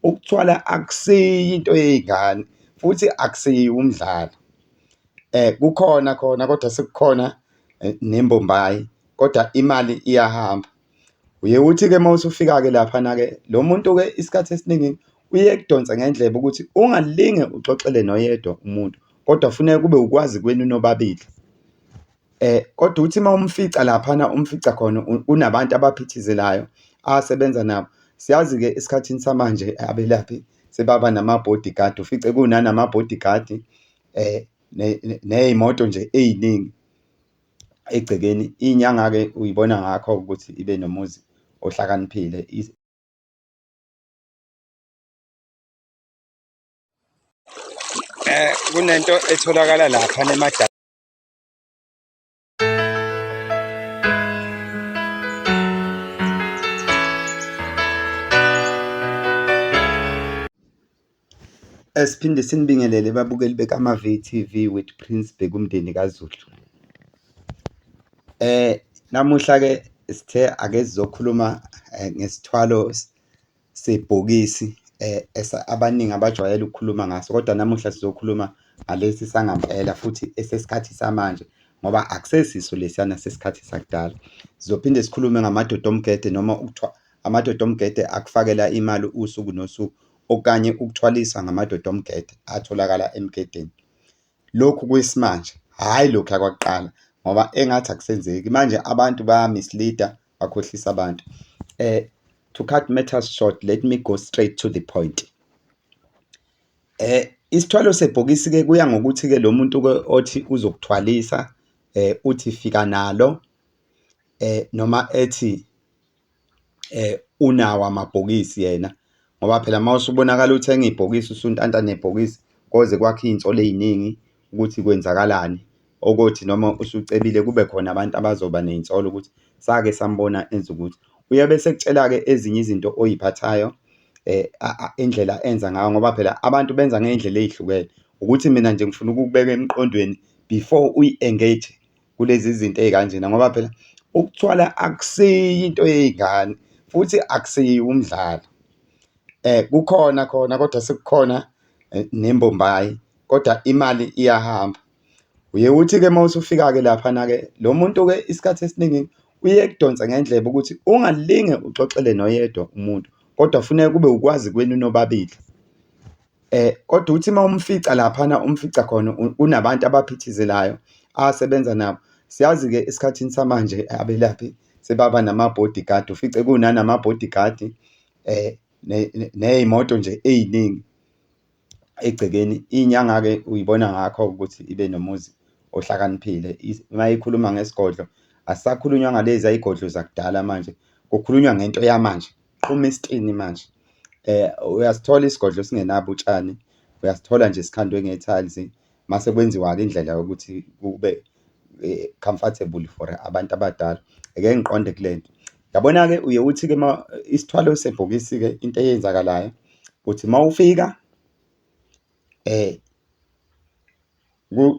Ukuthwala akusiyo into yey'ngane futhi akusiwo umdlalo. Kukhona khona kodwa sekukhona nembombayi, kodwa imali iyahamba. Uye uthi-ke uma usufika-ke laphana-ke, lo muntu-ke isikhathi esiningi uye ekudonse ngendlebe ukuthi ungalinge uxoxele noyedwa umuntu, kodwa kufuneka kube ukwazi kwenu nobabili. Kodwa uthi uma umfica laphana umfica khona kunabantu abaphithizelayo asebenza nabo. Siyazi-ke esikhathini samanje abelaphi sebaba nama-bodyguard, ufice kunanama-bodyguard ney'moto nje ey'ningi egcekeni. Inyanga-ke uyibona ngakho ukuthi ibe nomuzi ohlakaniphile. Kunento etholakala laphana . Siphinde sinibingelele babukeli bekaMavi TV with Prince Bhekumndeni kaZulu. Namuhla ke sithe ake sizokhuluma ngesithwalo sebhokisi abaningi abajwayele ukukhuluma ngaso, kodwa namuhla sizokhuluma ngalesi sangampela futhi esesikhathi samanje ngoba akusesiso lesiyana sesikhathi sakudala. Sizophinde sikhulume ngamadoda omgede noma amadoda omgede akufakela imali usuku nosuku, okanye ukuthwaliswa ngamadoda omgede atholakala emgedeni. Lokhu kwesimanje, hhayi lokhuya kwakuqala ngoba engathi akusenzeki manje abantu baya-mislead-a, bakhohlisa abantu. To cut matters short, let me go straight to the point. Isithwalo sebhokisi-ke kuya ngokuthi-ke lo muntu-ke othi uzokuthwalisa uthi fika nalo noma ethi unawo amabhokisi yena, ngoba phela uma usubonakala uthenga ibhokisi usuntanta nebhokisi koze kwakhe iy'nsolo ey'ningi ukuthi kwenzakalani. Okothi noma usucebile kube khona abantu abazoba ney'nsolo ukuthi sake sambona enza ukuthi. Uyobe esekutshela-ke ezinye izinto oy'phathayo indlela enza ngayo ngoba phela abantu benza ngey'ndlela ey'hlukene. Ukuthi mina nje ngifuna ukukubeka emqondweni before uyi-engage kulezi zinto ey'kanjena ngoba phela ukuthwala akusiyo into yey'ngane futhi akusiwo umdlalo. Kukhona khona kodwa sekukhona nembombayi, kodwa imali iyahamba. Uye uthi-ke uma usufika-ke laphana-ke, lo muntu-ke isikhathi esiningi uye ekudonse ngendlebe ukuthi ungalinge uxoxele noyedwa umuntu, kodwa kufuneka kube ukwazi kwenu nobabili. Kodwa uthi uma umfica laphana umfica khona kunabantu abaphithizelayo asebenza nabo. Siyazi-ke esikhathini samanje abelaphi sebaba nama-bodyguard, ufice kunanama-bodyguard ney'moto nje ey'ningi egcekeni. Inyanga-ke uyibona ngakho ukuthi ibe nomuzi ohlakaniphile. Uma ikhuluma ngesigodlo, akusakhulunywa ngalezi y'godlo zakudala manje, kukhulunywa ngento yamanje, qhuma isitini manje. Uyasithola isigodlo esingenabo utshani, uyasithola nje sikhandwe nge-tiles, mase kwenziwa-ke indlela yokuthi kube comfortable for abantu abadala. Ake ngiqonde kule nto. Yabona-ke uye uthi-ke uma isithwalo sebhokisi-ke into eyenzakalayo, uthi uma ufika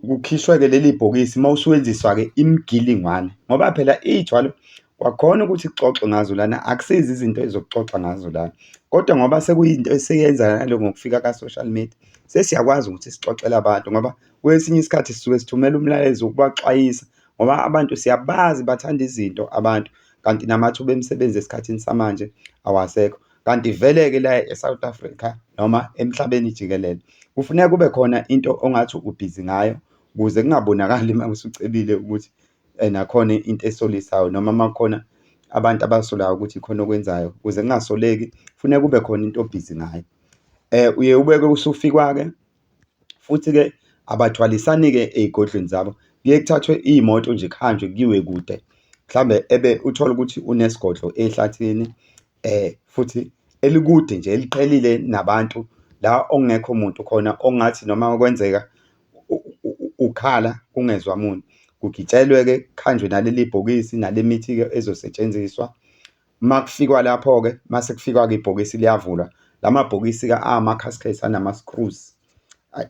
Kukhishwe-ke leli bhokisi uma usuwenziswa-ke imigilingwane, ngoba phela iy'thwalo kwakhona ukuthi kuxoxwe ngazo lana, akusizi izinto ezokuxoxa ngazo lana, kodwa ngoba sekuyinto eseyenzakalayo ngokufika ka-social media, sesiyakwazi ukuthi sixoxele abantu ngoba kwesinye isikhathi sisuke sithumela umlayezo wokubaxwayisa ngoba abantu siyabazi bathanda izinto abantu, kanti namathuba emisebenzi esikhathini samanje awasekho. Kanti vele-ke la e-South Africa noma emhlabeni jikelele, kufuneka kube khona into ongathi ubhizi ngayo ukuze kungabonakali uma usucebile ukuthi nakhona into esolisayo noma uma kukhona abantu abasolayo ukuthi khona okwenzayo, ukuze kungasoleki kufuneka kube khona into obhizi ngayo. Uye ubeke usufikwa-ke futhi-ke abathwalisani-ke ey'godlweni zabo, kuye kuthathwe iy'moto nje kuhanjwe kuyiwe kude, mhlawumbe ebe uthole ukuthi unesigodlo ehlathini futhi elikude nje eliqhelile nabantu la okungekho muntu khona ongathi noma kwenzeka ukhala kungezwa muntu. Kugitshelwe-ke kuhanjwe naleli bhokisi nale mithi-ke ezosetshenziswa. Uma kufikwa lapho-ke, mase kufikwa-ke ibhokisi liyavulwa. La mabhokisi-ke awama-casket anama-screws,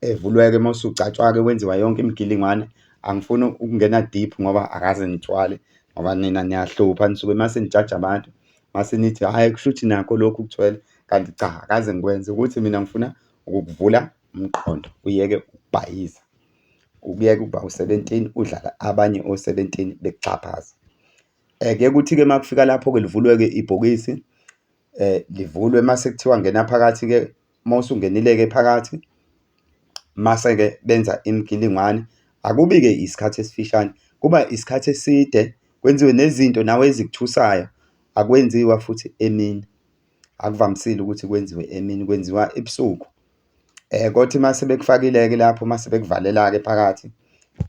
evulwe-ke uma usugcatshwa-ke wenziwa yonke imigilingwane. Angifuni ukungena deep ngoba akaze ngithwale ngoba nina niyahlupha nisuke mase nijaja abantu mase nithi hhayi kushuthi nakho lokhu kuthwele. Kanti cha, akaze ngikwenze ukuthi mina ngifuna ukukuvula umqondo, uyeke ukubhayiza, ukuyeke ukuba u-17 udlala abanye o-17 bekuxhaphaza. Kuye kuthi-ke uma kufika lapho-ke livulwe-ke ibhokisi, livulwe mase kuthiwa ngena phakathi-ke. Uma usungenile-ke phakathi, mase-ke benza imigilingwane. Akubi-ke isikhathi esifishane, kuba isikhathi eside, kwenziwe nezinto nawe ezikuthusayo. Akwenziwa futhi emini, akuvamisile ukuthi kwenziwe emini, kwenziwa ebusuku. Kothi uma sebekufakile-ke lapho mase bekuvalela-ke phakathi,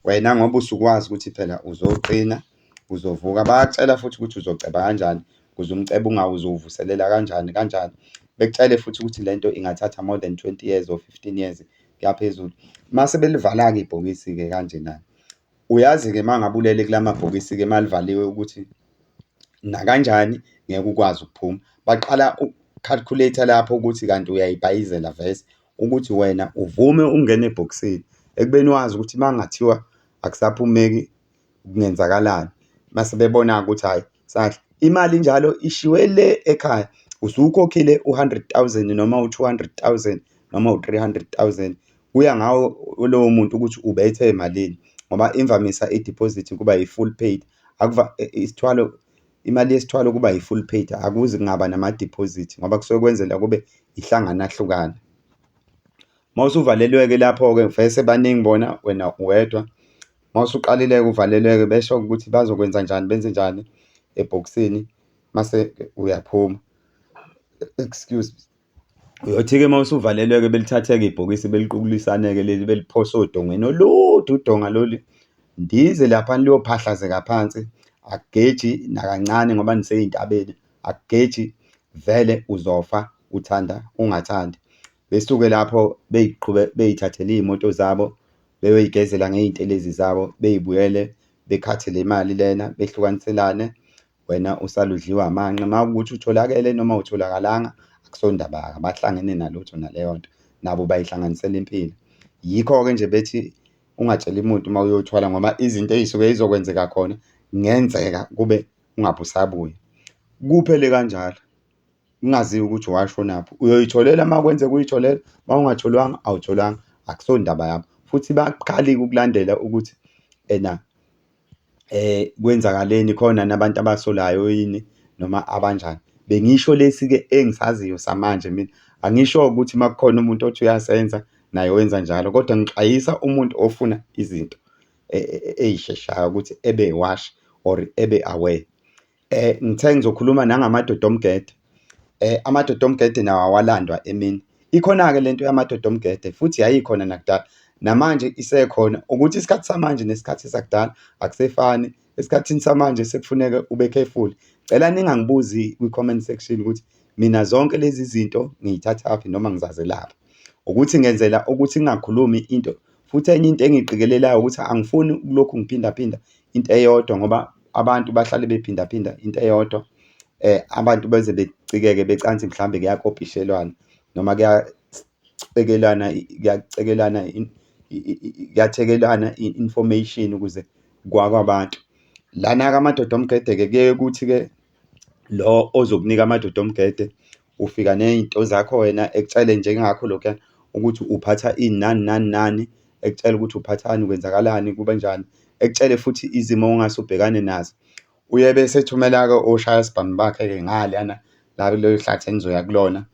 wena ngoba usuke wazi ukuthi phela uzoqina, uzovuka, bayakutshela futhi ukuthi uzoceba kanjani ukuze umcebo ungawi, uzowuvuselela kanjani kanjani. Bekutshele futhi ukuthi lento ingathatha more than 20 years or 15 years kuya phezulu. Mase belivala-ke ibhokisi-ke kanjena, uyazi-ke uma ngabe ulele kula mabhokisi-ke uma livaliwe ukuthi nakanjani ngeke ukwazi ukuphuma. Baqala uku-calculate-a lapho ukuthi kanti uyayibhayizela vese ukuthi wena uvume ukungena ebhokisini ekubeni wazi ukuthi uma kungathiwa akusaphumeki kungenzakalani. Mase bebona-ke ukuthi hhayi sadla. Imali njalo ishiwe le ekhaya, usuwukhokhile u-100,000 noma u-200,000 noma u-300,000, kuya ngawo lowo muntu ukuthi ubethe malini, ngoba imvamisa idiphozithi kuba i-full paid. Isithwalo, imali yesithwalo kuba i-full paid, akuze kungaba namadiphozithi ngoba kusuke kwenzela kube ihlangana hlukana. Uma usuvalelwe-ke lapho-ke vese baningi bona, wena uwedwa. Uma usuqalile-ke uvalelwe-ke besho ukuthi bazokwenza njani, benze njani ebhokisini, mase uyaphuma. Excuse me. Uyothi-ke uma usuvalelwe-ke belithathe-ke ibhokisi beliqukulisane-ke leli beliphose odongeni olude udonga lolu, ndize laphana liyophahlazeka phansi, akugeji nakancane ngoba nisey'ntabeni, akugeji vele uzofa uthanda ungathandi. Besuke lapho bey'qhube bey'thathele iy'moto zabo beyoy'gezela ngey'ntelezi zabo, bey'buyele bekhathe le mali lena behlukaniselane, wena usale udliwa amanqe. Uma kuwukuthi utholakele noma awutholakalanga akusondaba-ke, abahlangene nalutho naleyo nto, nabo bayihlanganisela impilo. Yikho-ke nje bethi ungatsheli muntu uma uyothwala ngoba izinto ey'suke y'zokwenzeka khona kungenzeka kube ungabe usabuya. Kuphele kanjalo, kungaziwa ukuthi washonaphi. Uyoyitholela uma kwenzeka uyitholele, uma ungatholwanga awutholwanga, akusondaba yabo. Futhi babukhali-ke ukulandela ukuthi ena kwenzakaleni, khona nabantu abasolayo yini noma abanjani. Bengisho lesi-ke engisaziyo samanje mina, angisho ukuthi uma kukhona umuntu othi uyasenza naye wenza njalo, kodwa ngixwayisa umuntu ofuna izinto ey'sheshayo ukuthi ebe washa or ebe aware. Ngithe ngizokhuluma nangamadoda omgede. Amadoda omgede nawo awalandwa emini. Ikhona-ke lento yamadoda omgede futhi yayikhona nakudala, namanje isekhona. Ukuthi isikhathi samanje nesikhathi sakudala akusefani. Esikhathini samanje sekufuneka ube careful. Cela ningangibuzi kwi-comment section ukuthi mina zonke lezi zinto ngiy'thathaphi noma ngizazelaphi. Ukuthi ngenzela ukuthi ngingakhulumi into, futhi enye into engiyiqikelelayo ukuthi angifuni ukulokhu ngiphindaphinda into eyodwa ngoba abantu bahlale bephindaphinda into eyodwa. Abantu beze becikeke becansi mhlambe kuyakopishelwana noma kuyacekelana, kuyacekelana, kuyathekelana i-information ukuze kwakwabantu. Lana-ke amadoda omgede-ke kuye kuthi-ke lo ozokunika amadoda omgede ufika ney'nto zakho wena ekutshele njengakho lokhuyana ukuthi uphatha ini nani nani nani, ekutshela ukuthi uphathani, kwenzakalani, kube njani, ekutshele futhi izimo ongase ubhekane nazo. Uye bese ethumela-ke oshayasibhamu bakhe-ke ngalana la kulelo hlathi enizoya kulona.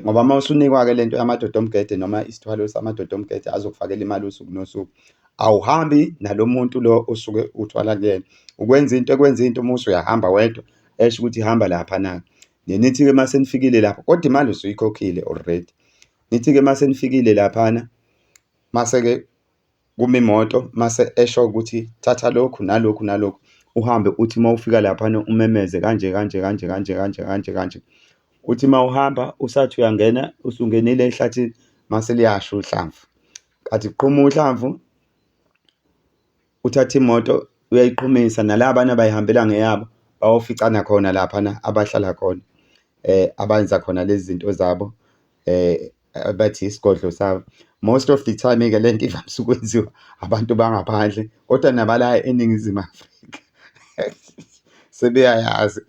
Ngoba uma usunikwa-ke lento yamadoda omgede noma isithwalo samadoda omgede azokufakela imali usuku nosuku, awuhambi nalo muntu lo osuke uthwala kuyena. Ukwenza into ekwenza into uma usuyahamba wedwa, esho ukuthi hamba laphana. Nithi-ke uma senifikile lapho, kodwa imali usuyikhokhile already. Nithi-ke uma senifikile laphana, mase-ke kuma imoto mase esho ukuthi thatha lokhu nalokhu nalokhu, uhambe uthi uma ufika laphana umemeze kanje kanje kanje kanje kanje kanje kanje. Uthi uma uhamba usathi uyangena usungenile ehlathini mase liyasha uhlamvu. Kathi kuqhuma uhlamvu, uthathe imoto uyayiqhumisa nalabana bayihambela ngeyabo, bayoficana khona laphana abahlala khona, abenza khona lezi zinto zabo, abathi isigodlo sabo. Most of the time-ke le nto ivamise ukwenziwa abantu bangaphandle, kodwa nabala eNingizimu Afrika sebeyayazi.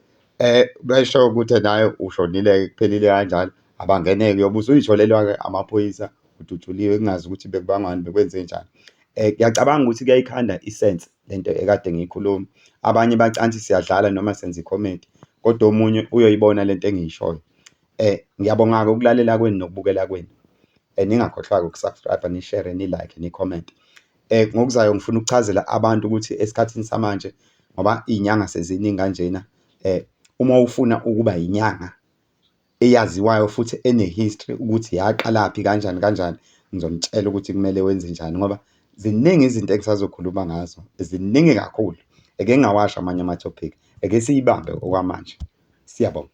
Besho ukuthi ena hhayi ushonile-ke kuphelile kanjalo. Abangene-ke uyobe usuy'tholelwa-ke amaphoyisa, udutshuliwe kungaziwa ukuthi bekubangwani, bekwenzenjani. Ngiyacabanga ukuthi kuyayikhanda i-sense lento ekade ngiyikhuluma. Abanye bacansi siyadlala noma senza i-comedy, kodwa omunye uyoyibona lento engiyishoyo. Ngiyabonga-ke ukulalela kwenu nokubukela kwenu. Ningakhohlwa-ke uku-subscribe-a, ni-share-re, ni-like-e, ni-comment-e. Ngokuzayo ngifuna ukuchazela abantu ukuthi esikhathini samanje ngoba iy'nyanga seziningi kanjena, uma ufuna ukuba inyanga eyaziwayo futhi ene-history ukuthi yaqalaphi kanjani kanjani, ngizonitshela ukuthi kumele wenze njani ngoba ziningi izinto engisazokhuluma ngazo, ziningi kakhulu. Ake ngingawasho amanye ama-topic, ake siyibambe okwamanje. Siyabonga.